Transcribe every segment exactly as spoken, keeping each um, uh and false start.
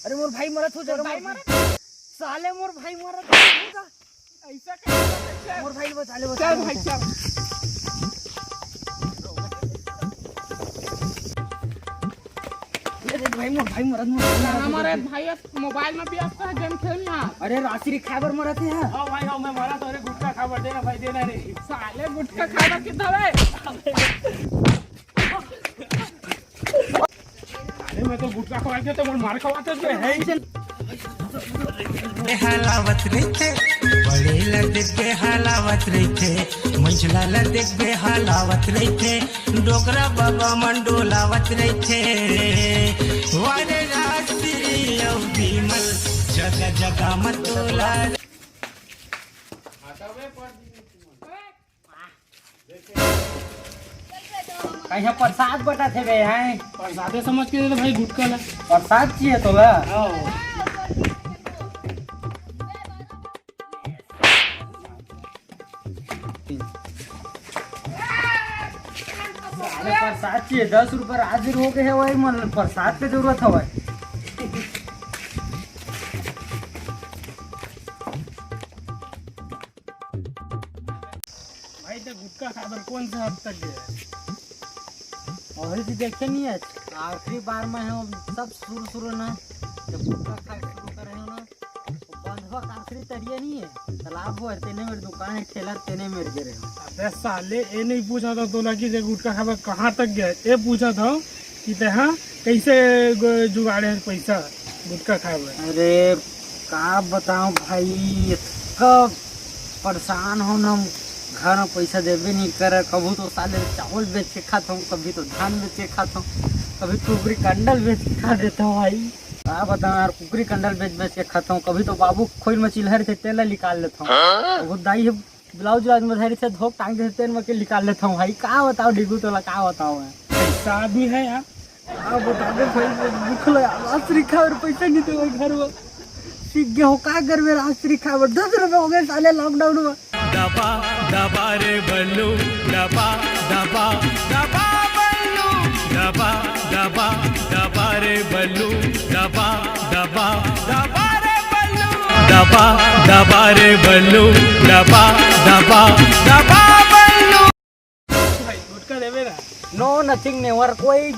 अरे मोर भाई मरत हो, जगह भाई मरत। साले मोर भाई मरत हो। ऐसा कैसे? मोर भाई बचा ले, बचा ले, भाई, बचा। ले देख भाई, मोर भाई मरत, मोर भाई मरत। हमारे भाई अब मोबाइल में भी आपका गेम खेलना। अरे राशि रिखाए बर मरत हे। हाँ भाई, हाँ, मैं मरत हँव रे, गुटखा खाए बर, देना भाई, देना रे। साले गुटखा खाए बर कितना रे? अरे मैं तो गुटखा खवाए के तो मोर मार खवाते थे, है ही। हलावत रहिथे, बड़े ला देख के हलावत रहिथे, मंझला ला देख के हलावत रहिथे, डोकरा बाबा मन डोलावत रहिथे। वारे राजश्री अउ विमल, जगह जगह म तोला। कहीं प्रसाद बटत हे बे, हैं? प्रसादे समझ के दे दे भाई, गुटखा ला। प्रसाद चाहिए तोला? हाँ। अरे प्रसाद चाहिए, दस रुपये हाजिर हो गए हैं, वही मन प्रसाद के जरूरत हवय। भाई, ते गुटखा खाए बर कौन सा हद तक गया? अभी भी देखे नहीं है, आखिरी बार में है, सब शुरू शुरू ना, जब गुटखा खाए शुरू करे हो ना, तो बंधवा आखिरी तरिया नहीं है, तालाब हो, तेने मेर दुकान है, ठेला, तेने मेर गिरे हो। अबे साले, ये नहीं पूछा था तोला कि जे गुटखा खाए बर कहाँ तक गया, ये पूछा था कि ते हाँ कैसे ग-, जुगाड़े है पैसा गुटखा खाए बर? अरे का बताऊं भाई, इतना परेशान हो ना, हम घर में पैसा देबे नहीं करे। कभी तो साले चावल बेच के खाता हूँ, कभी तो धान बेच के खाता हूँ, कभी कुकरी कंडल बेच के खा देता हूँ भाई। का बताऊं यार, कुकरी कंडल बेच बेच के खाता हूँ। कभी तो बाबू खोइल में चिल्हर थे, तेला निकाल लेता हूँ। हाँ? वो दाई है, ब्लाउज व्लाउज में धरी से धोक टांग देते हैं, मैं के निकाल लेता हूँ भाई। का बताओ डिगू तोला, का बताओ मैं? पैसा आदमी है यार। का बताओ भाई, मैं भूख लगा, राजश्री खाए बर पैसा नहीं दे घर में। सीख गए हो का घर में राजश्री खाए बर, दस रुपये हो गए साले लॉकडाउन में। दबा दबा रे बल्लू, दबा दबा दबा बल्लू, दबा दबा दबा रे बल्लू, दबा दबा दबा रे बल्लू, दबा दबा रे बल्लू, दबा दबा दबा बल्लू। भाई, गुटखा देबे ना? No, nothing, never, कोई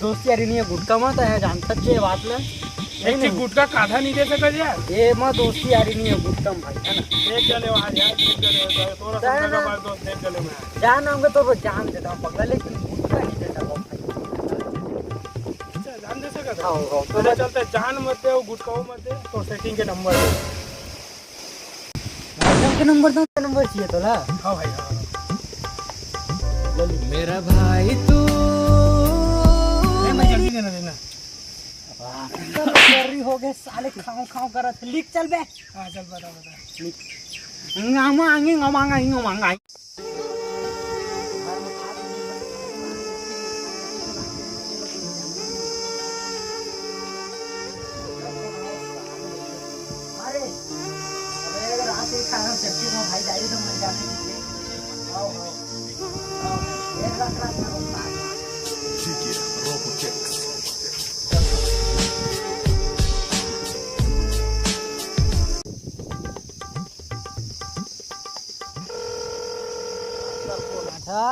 दोस्ती यारी नहीं है गुटखा में, तो है जानता चाहिए बात में। एक चीज, गुटखा काधा नहीं दे सकत यार। ये माँ दोस्ती यारी नहीं है गुटखा में भाई, है ना? देख जले वहाँ यार, देख जले वहाँ, तोरा जान संग ना। का बात दोस्त, देख जले मैं। जान होंगे तो वो जान देता हूँ पगला, लेकिन गुटखा नहीं देता हूँ भाई। अच्छा, जान दे सकत है? हाँ, हाँ, तो चले बस चलते, जान मत दे, वो गुटखा वो मत दे, तो सेटिंग के नंबर दे। WhatsApp के नंबर दो, नंबर चाहिए तोला? हाँ भाई, हाँ। ले ले। मेरा भाई तू। ले, मैं जल्दी देना, देना। वाह, कर रही हो गए साले, खाओ खाओ करत। लिख चल बे। हाँ, चल, बता, बता। लिख। अरे, अबे, अगर आप एक खाना सब्जी में भाई जाइए तो मर जाते हैं। आओ, आओ, आओ, एक लाख, लाख ना होता। अच्छा,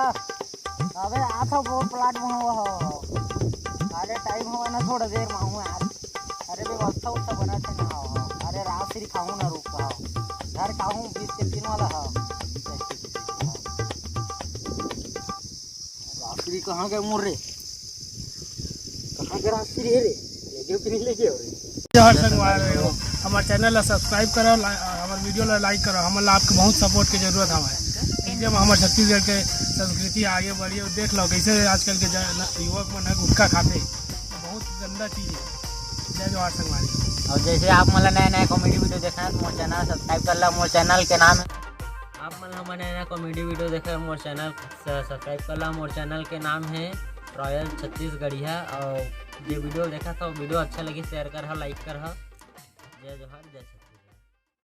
अबे, आ तो वो प्लाट में हुआ हो। अरे, टाइम हुआ ना, थोड़ा देर में हूँ यार। अरे, व्यवस्था उवस्था बना थे ना हो। अरे, रात सिरी खाऊँ ना, रुक पाओ। घर का हूँ, बीस के तीन वाला हो। रात सिरी कहाँ गए मोर रे? कहाँ के रात सिरी है रे? ले गयो कि नहीं ले गयो रे? जय जोहार संगवारी हो, हमारे चैनल ला सब्सक्राइब करो, ला-, हमारे वीडियो ला लाइक करो, हमन ला आपके बहुत सपोर्ट के जरूरत हवे। एकदम हमारे छत्तीसगढ़ के संस्कृति आगे बढ़ी। देख लो कैसे आजकल के ज-, युवक मन ह गुटखा खाते, बहुत गंदा चीज है। जय जोहार संगवारी। और जैसे आप मन ला नया नया कॉमेडी वीडियो देखना है तो मोर चैनल सब्सक्राइब कर ला। मोर चैनल के नाम है, आप मन ला हमर नया नया कॉमेडी वीडियो देखे मोर चैनल सब्सक्राइब कर ला। मोर चैनल के नाम है रॉयल छत्तीसगढ़िया। और जे वीडियो देखा था, वीडियो अच्छा लगी, शेयर कर हा, लाइक कर हा। जय जोहार, जय छत्तीसगढ़।